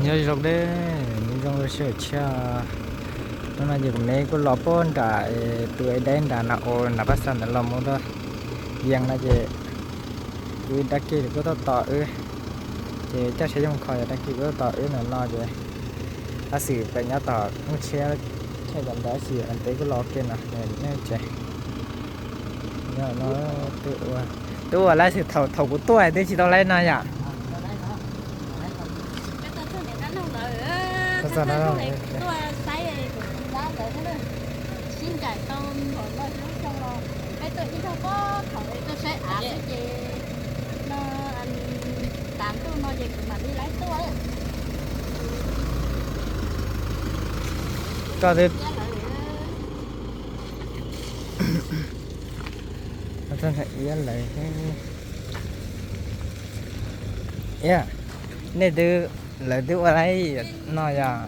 Nyob zoo deb, nyob zoo sawv daws tshiab. Hnub no ces kuv me kuj los pab nram tus es dab nram no, ua nram pab xa ntawd los mus rau Yees no ces kuv dab kiv kuj tuaj tos wb, ces coj tsheb coj mus kho, yog dab kiv kuj tuaj tos wb ntawm no ces tab sis pem nyob tom Hmoob Tshiab, chaw tom ntawd tab sis ntev kuj los ua ke no, nej tsev. Nyob no twb ua, twb ua laib xwb, thaum kuv tuaj twb tsis tau laib no yom. Peb tuaj txog no, tuaj saib kuv dab ntawd thiab, sib ncaim tau npaum no xwb los, peb tuaj ib zaug pob thaum tuaj saib av xwb ces no, tav ntuj no ces kuv mam li laib tuaj. Koj twb iab lawv, iab, nej twb, lawv twb ua laib no yog?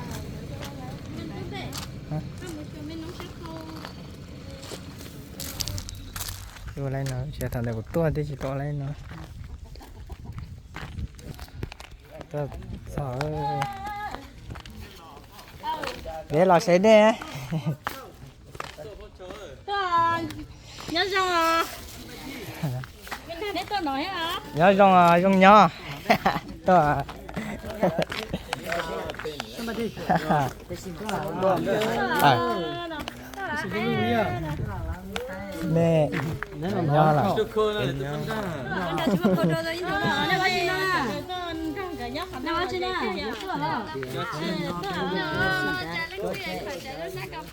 Ua laib no, thaum ntawd kuv tuaj twb tsis tau ua laib no. Peb los saib dej. Nyob zoo, nyob zoo, zoo nyob. Tuaj. Nej nyob los?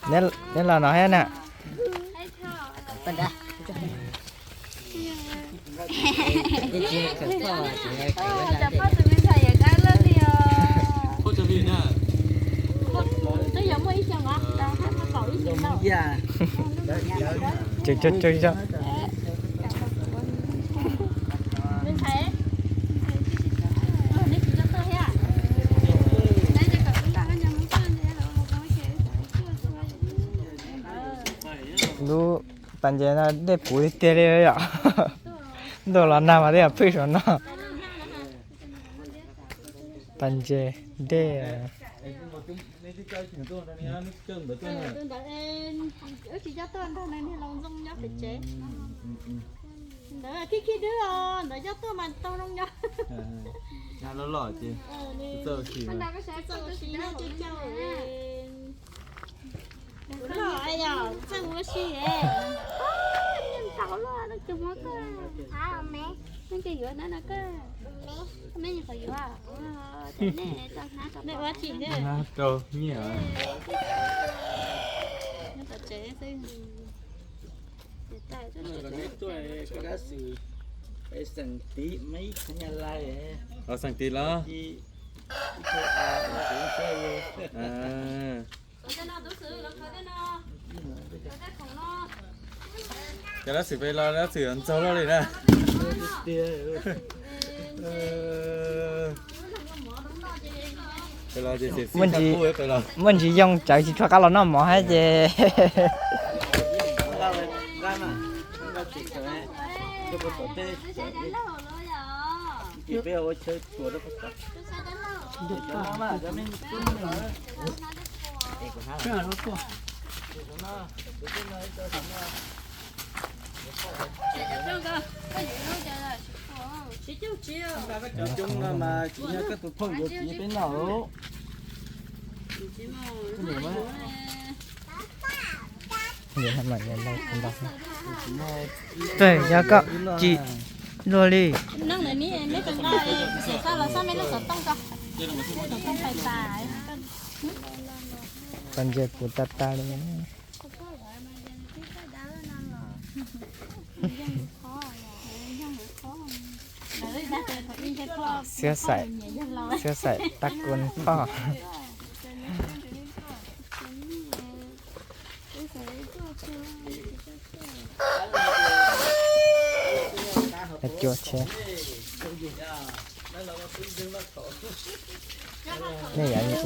Neb los no thiab na? Tseem, tseem, tseem, tseem. Lub pas ntses no dej puv tiag tiag li yom. Ntuj los nag mas twb yog phwj saum no. Pas ntses dej. Tus ntawd wb tsis coj tuaj nrog nws niag laus ntxoo nyob pem tsev. Ntawd khib khib dwb os, ntawd coj tuaj mas tau zoo nyob. Txawj ua si, txawj ua si nyob pem tsev. Kuv loj yog txawj ua si es. Nyob ntau loj no ces muab koj, me, nej ces yuav na no koj. Me nyuam qhuav yuav. Nej ua tsis rau nyiaj. Nyob tom tsev xwb. Koj dab xwm, xeem tiv me ib qhov nyab laj. Xeem tiv los? Cov dab xwm pem los dab xwm ntxaug loj li na. Muaj ntsis yoo tsawv tsis tshua qab los noj mov thiab ces. Cov coob no mas tsis yog koj tus phauj yuav, tsis yog peb noj. Yog koj tsis luag li. Pas ntses puv tag tag li. Xiab xaim, xiab xaim tab kuv phoj. Cua tsheb.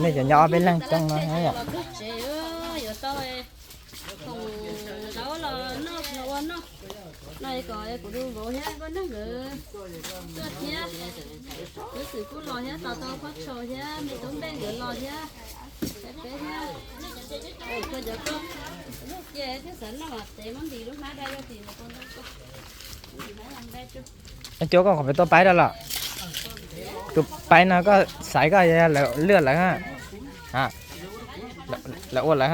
Nej cov nyob ob peb leeg coob no thiab yom. No kom kuv tus vauv thiab Nkauj Neeg nkawd tuaj thiab. Kuv xwm kuj los thiab, tos tau Phob Tshau thiab me tub Npej nkawd los thiab. Peb thiab, koj cov koj, lub cia thiab xav noj mas tev muab ntim lub hnab da yog tim ntawd. Cuab koj qhov pem tuaj paib da los. Tus paib no koj xaiv koj lwaj lawv, lawv ua lawv,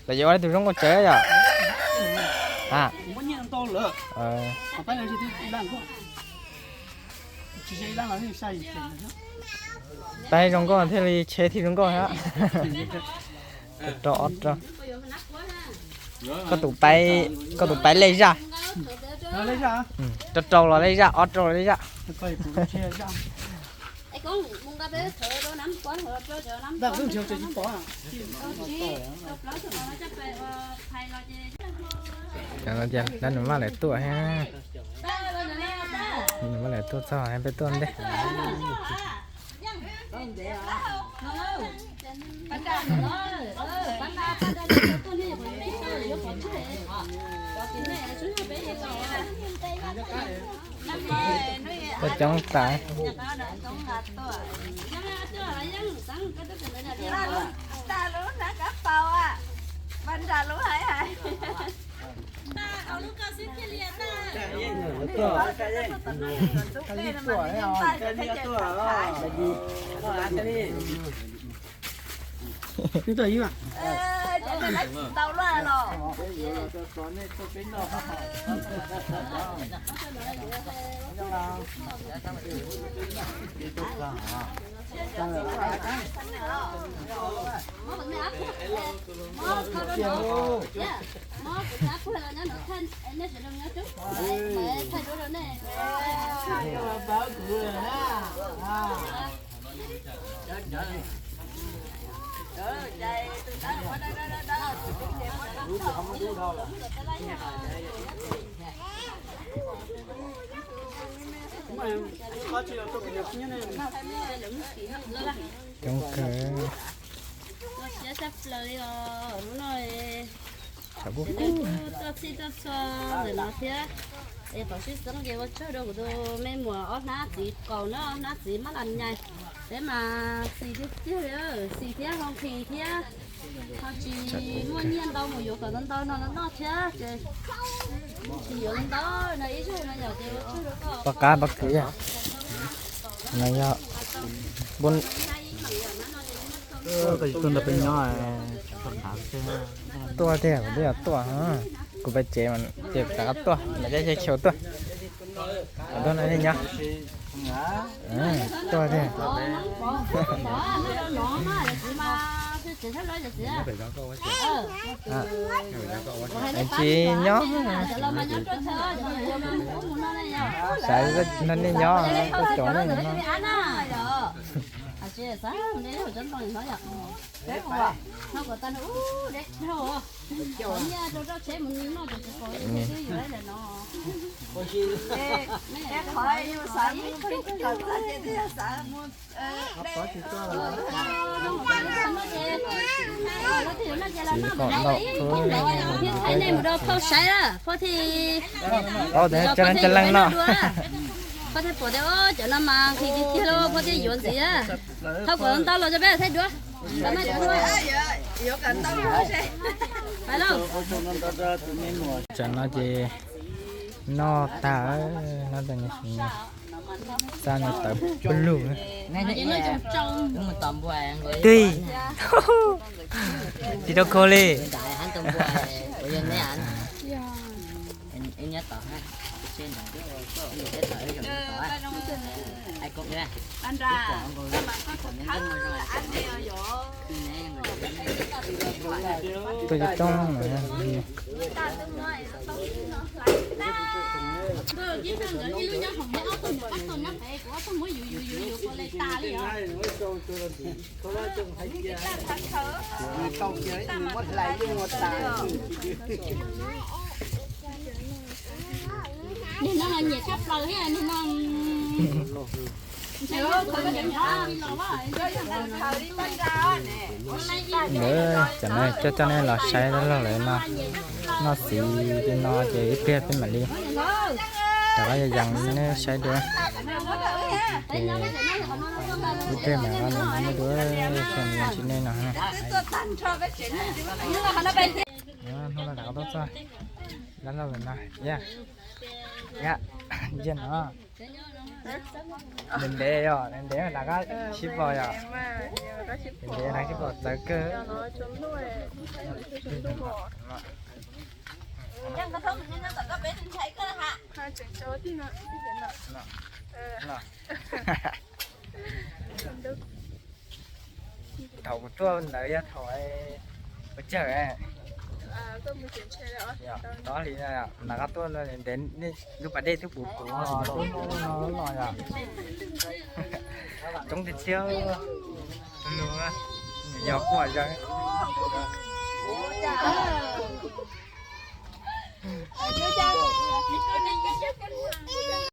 lawv yuav ua tus zoo nkauj tsawv yom. Paib zoo nkauj thiaj li cheb thiaj zoo nkauj thiab. Rau ob rau. Koj tus paib, koj tus paib lej zaj. Rau rau los lej zaj, ob rau los lej zaj. Dab nus maj lawv tuaj, nus maj lawv tuaj txog peb tuaj ntej. Tuaj coob tas. Coob kawg. Siab tshaj plaws li os, lub no kuj tuaj txhij tuaj txhua ntawm no thiab. Es tom sib xeeb ces ua tsaug rau kuv tus me muam ob hnab txiv qaus na, ob hnab txiv mab las nyais. Peb mas xis tiag tiag li, xis thiab ho nqhis thiab, ho tsis muaj nyiaj ntau mus yuav kom ntau ntau no los noj thiab ces tsis yuav ntau no ib zaug no yom, ces ua tsaug rau koj. Pab qab pab kwv yog no yog npun. Tuaj tiag, kuv twb yog tuaj, kuv peb tsev ces rov qab tuaj, lawv cab caij chaw tuaj. Tuaj no nej nyob. Tuaj tiag. Tsis nyob. Xav no nej nyob, tuaj cov nej no. Txiv pom ntau. Nej mus rau phauj saib, phauj thiaj, cov leej no, phauj thiaj pom tias cov no mas nqhis tiag tiag lauj, phauj thiaj yuav ntxiv. Thauj kom ntau los rau peb thiaj duab. Tsam no ces noj tag, noj tag, xa no tawv pw lug. Twg? Tsis rau khau li. Tuaj coob coob. Nim no nyiam tshaj plaws thiab nim no. Ntawd cov no coj coj nej los saib lawm no. Noj xiv li no ces ib pliag peb mam li rov qab yees nej saib dua. Ces ib pliag mam li muaj dua, tsis nej no. Hnub no rov qab tuaj txog lawm no, ntsia no. Ntev ntev yom, ntev ntev rov qab sib pom yom. Ntev ntev rov qab sib pom txawv kawg. Thaum kuv tuaj ntawd yog thaum pes tsawg, tod li no, nram qab tuaj no ntev, lub pas dej twb puv puv no los yom. Coob tiag tiag, yog kuj yog.